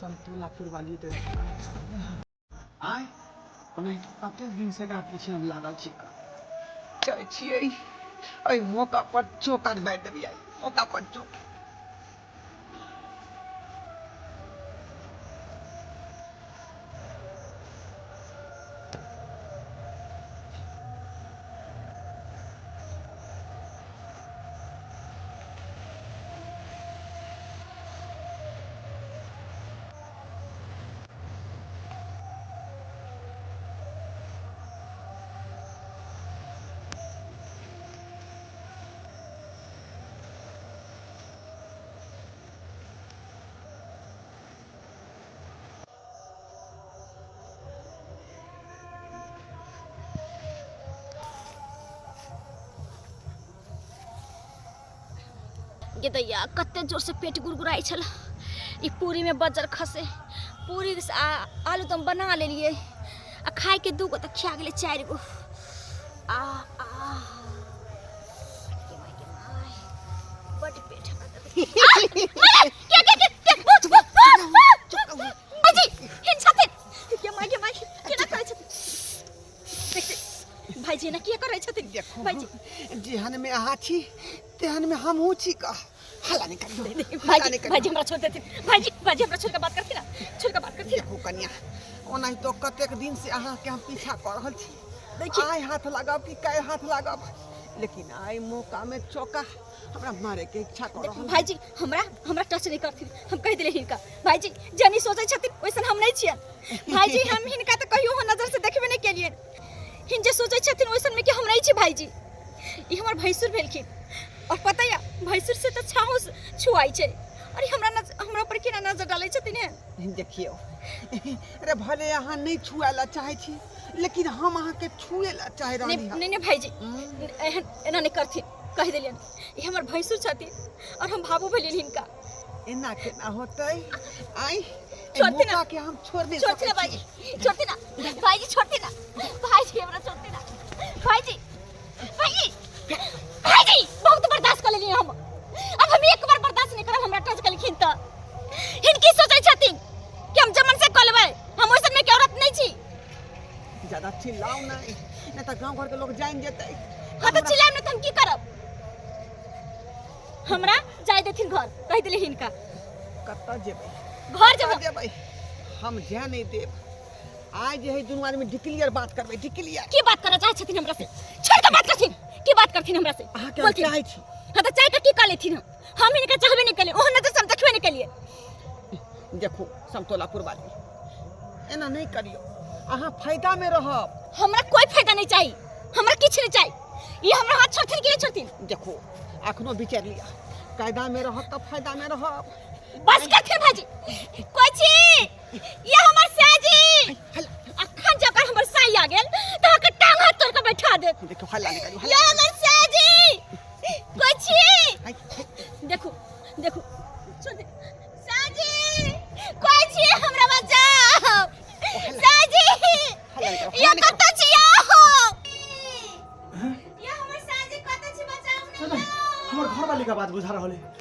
समतोलापुर वाली तऽ आय ओनाहिते कतेक दिनसँ एकरा पीछे हम लागल छी। जाइ छियै एहि मौका पर चौका मारि देबै, आइ मौका पर चौका। गे दैया, कते जोर से पेट गुड़गुड़ाइ छल। ई पूरीमे बजर खसे पूरी आ आलू दम बना लेलियै आ खाइके 2 गो तऽ खिया गेलै 4 गो। आ आ गे माय, गे माय, बड्ड पेट हमरा दर्द। आ, माय, के के के के भाइजी हिन छथिन। गे माय, गे माय, केना करै छथिन देख। भाइजी एना किया करै छथिन? देखो। भाइजी। जेहन में अहाँ छी तेहन में हमहूँ छी। का हल्ला नहीं करियो, हल्ला भाइजी। नहीं करियो। भाइजी, हमरा छोड़ देथिन। भाइजी, भाइजी, हमरा छोड़ के बात करथिन ना, छोड़ के बात करथिन। देखू कनिया, ओनाहितो कतेक दिन से अहाँके हम पीछा कऽ रहल छी। देखिए। आइ हाथ लागब कि काल्हि हाथ लागब, लेकिन आइ मौका में चौका हमरा मारे के इच्छा कऽ रहल। भाइजी, हमरा हमरा टच नहीं करथिन, हम कहि देले हिनका। भाइजी, जनी सोचै छथिन वैसन हम नहीं छियन भाइजी। हम हिनका तऽ कहियो हो नजर से देखबे नहीं केलियन। हिन जे सोचै छथिन वैसन में कि हम नहीं छी। भाइजी, ई हमर भैंसुर भेलखिन और पता या भैंसुर से तऽ छाहो छुआइ छै और ई हमरा हमरा पर केना नजर डालै छथिन हे। देखियौ अरे, भले अहाँ नहीं छुए ला चाहै छी, लेकिन हम अहाँके छुए ला चाहि रहली नहीं हँ। नहीं नहीं भाइजी, एहन एना नहीं करथिन, कहि देलियन। ई हमर भैंसुर छथिन और हम भाबू भेलियन हिनका। एना केना होतै? आइ एहि छोड़थिन ना। मौका के हम छोड़ नहीं छोड़थिन ना। सकै भाईजी छी। छोड़थिन ना भाईजी, छोड़थिन ना भाईजी, हमरा छोड़थिन ना भाईजी। भाईजी, भाईजी, बहुत बर्दाश्त कर लेलियै हम, अब हम एक बार बर्दाश्त नहीं करब। हमरा टच कलखिन तऽ हिनकी सोचै छथिन कि हम जमन से कऽ लेबै। हम ओइसन में के औरत नहीं छी। ज्यादा चिल्लाओ नहीं, नहीं तऽ गांव घर के लोग जान जेतै। हाँ तऽ चिल्लाएब नहीं तऽ हम की करब? हमरा जाय देथिन घर, कहि देली हिनका। कतऽ जेबै? घर जेबै। कतऽ जेबै? हम जाय नहीं देब। आइ जे है दुनू आदमी डिक्लियर बात करबै, डिक्लियर। की बात करऽ चाहै छथिन हमरा से? छोड़ के बात करथिन। की बात करथिन हमरा से? अहाँके हम बोलथिन। चाहै छी। हाँ तऽ चाय के की कऽ लेथिन? हम हिनका चाहबे नहीं केलिए, ओहन नजर से हम देखबे नहीं केलिए। देखू समतोलापुर वाली, एना नहीं करियो, अहाँ फायदा में रहब। हमरा कोई फायदा नहीं चाहिए, हमरा किछु नहीं चाहिए। ये हमरा हाथ छोड़थिन कि नहीं छोड़थिन? देखो, अखनो विचार लिया, कायदा में रहब तऽ फायदा में रहब। बस करथिन भाजी। कोई छी ये हमर साजी, अखन जकर हमर साई आ गेल तऽ अहाँके टांग हाथ तोड़ के बैठा देत। देखो, हल्ला नहीं करियो। ये हल्ला। हमर साजी, कोई छी। हाय, देखू देखू, छोड़ दे। साजी, कोई छी, हमरा बचाओ साजी। हल्ला नहीं करो, ये हल्ला नहीं करो। कतऽ छी यो? ये हमर साजी कतऽ छी? बचाओ ने। हमर घर वाली के आवाज बुझा रहल है।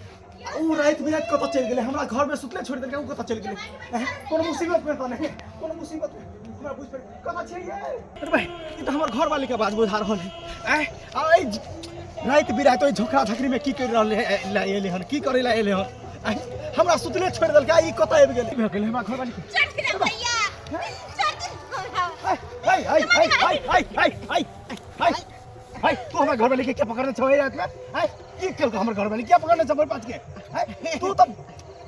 ऊ राति बिराति कतऽ चलि गेलै? हमरा घर में सुतले छोड़ि देलकै, ऊ कतऽ चलि गेलै? हैं? कोनो मुसीबत में तऽ नहि? कोनो मुसीबत में हमरा बुझि पड़ि कतऽ छै ये? अरे भाई, ई तऽ हमर घर वाली के आवाज बुझा रहल है। आँय, आ एहि राति बिराति ओहि झोकरा झकरी में की करि रहल है? ला एलै हन, की करै ला एलै हन? आँय, हमरा सुतले छोड़ि देलकै, ई कतऽ आबि गेलै? भऽ गेलै हमरा घर वाली के। छोड़ दे भैया, छोड़ दे हमरा। हाय हाय हाय हाय हाय हाय हाय हाय हाय, तू हमरा घर वाली के क्या पकड़ने छौ रात में? हाय, की केलको हमर घर वाली? क्या पकड़ने छौ पाँच के? हाय,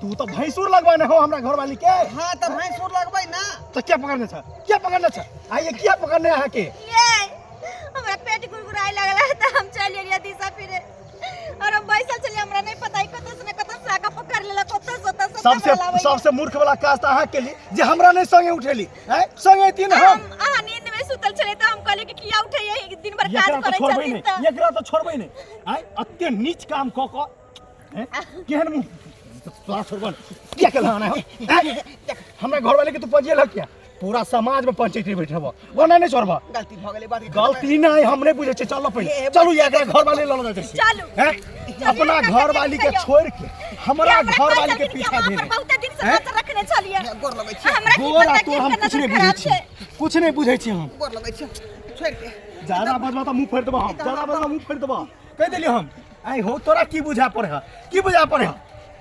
तू तो भैंसुर लगवाने हो हमरा घर वाली के। हाँ तऽ भैंसुर लगबै ना। तो क्या पकड़ने छ, क्या पकड़ने छ? आइए, क्या पकड़ने अहाँ के? ये हमरा पेट गुड़गुड़ाए लगल है तऽ हम चलि एलियै दिशा फिरे और हम बैसल छलियै। हमरा नहीं पता है कतऽ से ने कतऽ से आके पकड़ लेलक, ओतऽ से ओतऽ से सबसे हमरा लाबैया। सबसे मूर्ख वाला काज तऽ अहाँ केली जे हमरा नहीं संगे उठेली। हैं, संगे तीन हम हम अहाँ नींद में सुतल छलियै तऽ हम कहलियै कि किया उठैयै, दिन भर काज एकरा तऽ करै छोड़बै छथिन नहीं तऽ। एकरा तऽ छोड़बै नहीं। आय, अते नीच काम कऽ कऽ हैं, केहन मुँह तोरा छोड़बन किया केलह आना हो? हैं? हमरा घर वाले के तू पजिएलह किया? पूरा समाज में पंचायती बैठब, ओना नहीं छोड़ब। गलती भऽ गेलै, बात गलती नहीं, हम नहीं बुझै छियै। चल पहिले। हे, चलू, एकरा घर वाले लऽ जाइ छी। चलू। हैं? अपना चलू, घर वाली के कहियौ। छोड़ के हमरा हमरा घर वाली के कहै छथिन कि पीछा हम अहाँ धेने पर बहुते दिन से से नजर रखने छलियै। गोर लगै छी। हमरा की गोर आ पता कि तोर हम हिनकर कुछ नजर नहि बुझै खराब छी। छै। कुछ नहि बुझै छी हम। गोर लगै छी, छोड़ि दे। ज्यादा बजबा तऽ मुँह फोड़ि देबऽ हम, ज्यादा बजबा मुँह फोड़ि देबऽ, कहि देलियै हम। आइ हो तोरा की बुझा पड़े है, की बुझा पड़े है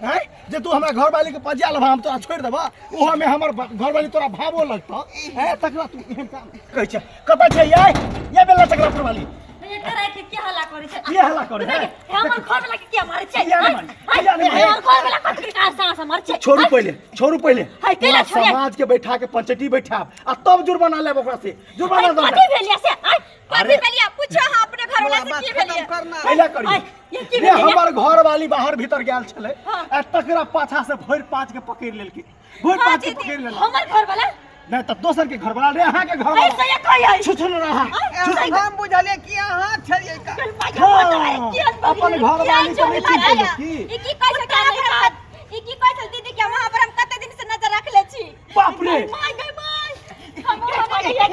आँय, जे तू हमरा घरवाली के पजिया लेबह हम तोरा छोड़ि देबह? ओहोमे हमर घरवाली तोरा भावो लगतऽ आँय, तकरा तू एहन काम कहै छै? कतऽ छै यै, ये बेला चकरा वाली? एकर आँखि के हल्ला करै छै? के हल्ला करै है? हमर घर वाला के किया मारै छै? किया नहि मारै? किया नहि मारै? हमर घर वाला कथि के कार से मारै छै? छोड़ू पहिले, छोड़ू पहिले। है, कैला पूरा छोड़िया? समाज के बैठा के पंचायती बैठाब आ तब जुर्माना लेब ओकरा से, जुर्माना दऽ। कथि भेल से आय? कथी भेलियै पूछो अहाँ अपने घर वाला बात से, की खत्म भेलियै? करना। कैला करी? आय, ये की रे भेलै? हमर घर वाली बाहर भीतर गेल छलै हाँ। आ तकरा पाछा से भरि पाँच के पकड़ि लेलकै, भरि हाँ, पाँच के दीदी, पकड़ि लेलक। हमर घर वाला? नहि तऽ दोसर के घर वाला रे, अहाँ के घर वाला। ऐसे ये कहि है? छु छु रहा। हम बुझलियै कि अहाँ छलियै का। हाँ, अपन घर वाली के नहि चिन्ह पेलक की? ई की कहै छै हमरा? ई की कहै छै दीदी के वहां पर हम कते दिन से नजर रखले छी? बाप रे! माय गई माय, हम हमर ये किया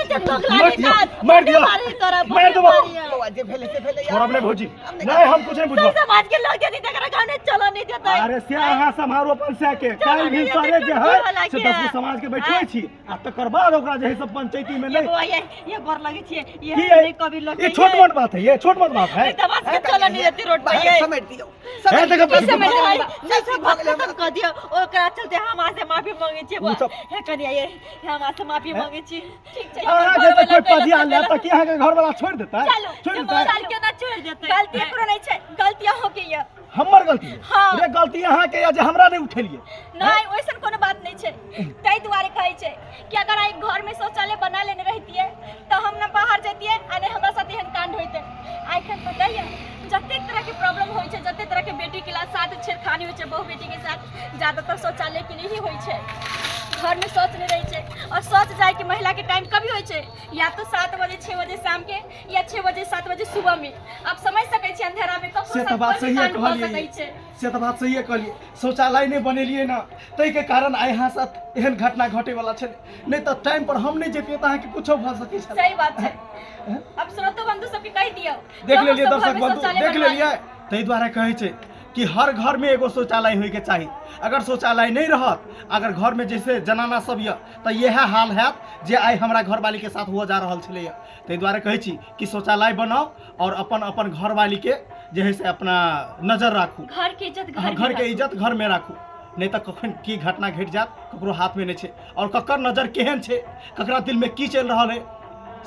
के लोग मार लागे दिया, काज मार दिया, मार देबो। बौआ, जे भेलै से भेलै। छोड़ब नहि भौजी, नहि, हम कुछ नहीं बुझब। समाज के लोग यदि तकरा गाँव नहीं चलो नहीं देते। अरे से अहाँ सम्हारो अपन से के। काल्हि भी सरे जे है से 10 गो समाज के बैठबै छी आ तकर बाद ओकरा जे है सब पंचायती में ये नहि बौआ, ये गोर लगे छिए ये। की है? नहीं कभी लोग ये छोट मोट बात है, ये छोट मोट बात है। समाज के चलो नहीं देती रोड पर ये। समेट दियौ। है देखो, की समझ देखो। रहे सब बात खत्म कर दियो, ओकरा चलते हम अहाँ से माफी मांगे छिए। उ सब- हे कनिया, ये हम अहाँ से माफी मांगे छी। ठीक छै। अहाँ के तऽ कोई पजिया ले तऽ की अहाँ के घर वाला छोड़ देतै? चलू, छोड़ देतै? चल केना छोड़ देतै? गलती एकरो नहि छै, गलती अहूँ के यऽ। हमर गलती है? हाँ। रे गलती अहाँ के यऽ जे हमरा नहि उठेलियै। नहि, ओइसन कोनो बात नहि छै। ताहि दुआरे कहै छै कि अगर आइ घर में शौचालय बना लेने रहितियै तऽ हम न बाहर जैतियै आ नहि हमरा साथ एहन कांड होइतै। आइ काल्हि पता यऽ जतेक तरह के प्रॉब्लम होइ छै, जतेक तरह के बेटी के साथ छेड़खानी होइ छै, बहु बेटी के साथ, ज्यादातर शौचालय के लिए ही होइ छै। घर में शौच नहि रहै छै और शौच जाय के महिला के टाइम कभी होइ छै, या तो 7 बजे 6 बजे शाम के या 6 बजे 7 बजे सुबह में। आप समझ सकै छी अंधेरा में ककरो से तऽ साथ बात कोई भी सहिए कांड भऽ कहलियै। सकै छै। से तऽ बात सहिए कहलियै, शौचालय नहि बनेलियै ने ताहिके कारण आइ अहाँ साथ एहन घटना घटैवला छलै, नहि तऽ टाइम पर हम नहि जैतियै तऽ अहाँके कुछो भऽ सकै छलै। सही बात छै। अब श्रोतो बंधु सबके कहि दियौ। देख हम लेलियै सब दर्शक घरमे बंधु, शौचालय देख बनवा लेलियै। ताहि दुआरे कहै छै कि हर घरमे एगो शौचालय होइके चाही। अगर शौचालय नहि रहत, अगर घरमे जैसे जनाना सब यऽ, तऽ इएह हाल हैत जे आइ हमरा घरवालीके साथ हुअ जा रहल छलैए। ताहि दुआरे कहै छी कि शौचालय बनाउ आओर अपन अपन घरवालीके जे है से अपना नजर राखू। घर के इज्जत घर अहाँ में घरके राखू। इज्जत घरमे राखू, नहि तऽ कखन की घटना घटि जायत ककरो हाथमे नहि छै। आओर ककर नजर केहन छै, ककरा दिलमे की चलि रहल है,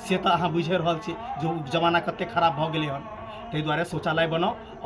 से तऽ अहाँ बुझि रहल छी जे ओ जमाना कतेक खराब भऽ गेलै हन। ताहि दुआरे शौचालय बनाउ आओर